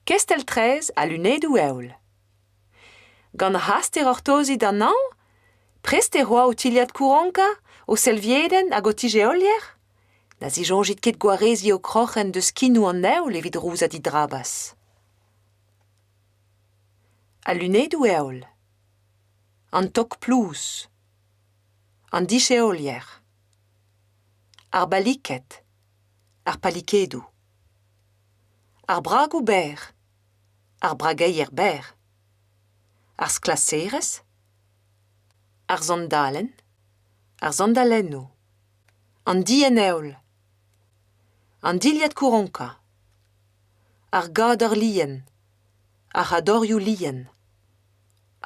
Kestell-traezh ha lunedoù-heol. Gant hast e c'hortozit an hañv ? Prest e oa ho tilhad kouronkañ, ho selviedenn hag ho tijeolier ? Na zisoñjit ket gwareziñ ho kroc'hen deus skinoù an heol evit rouzañ didrabas. Al lunedoù-heol. An tog-plouz. An disheolier. Ar baliked. Ar palikedoù. Ar bragoù berr. Ar brageier berr. Ar sklaserez. Ar sandalenn. Ar sandalennoù. An dienn-heol. An dilhad kouronkañ. Ar gador-lien. Ar c'hadorioù lien.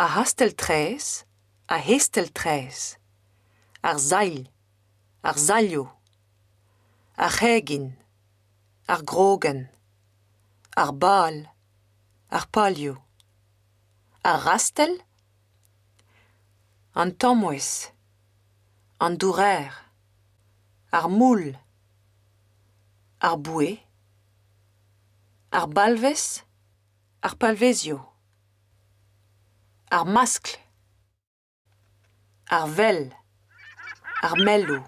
Ar c'hastell-traezh. Ar c'hestell-traezh. Ar sailh. Ar sailhoù. Ar c'hegin. Ar grogenn. Ar bal. Ar palioù. Ar rastell. An tamoez. An douraer. Ar moull. Ar boue. Ar balvez. Ar palvezioù. Ar maskl. Ar vell. Ar melloù.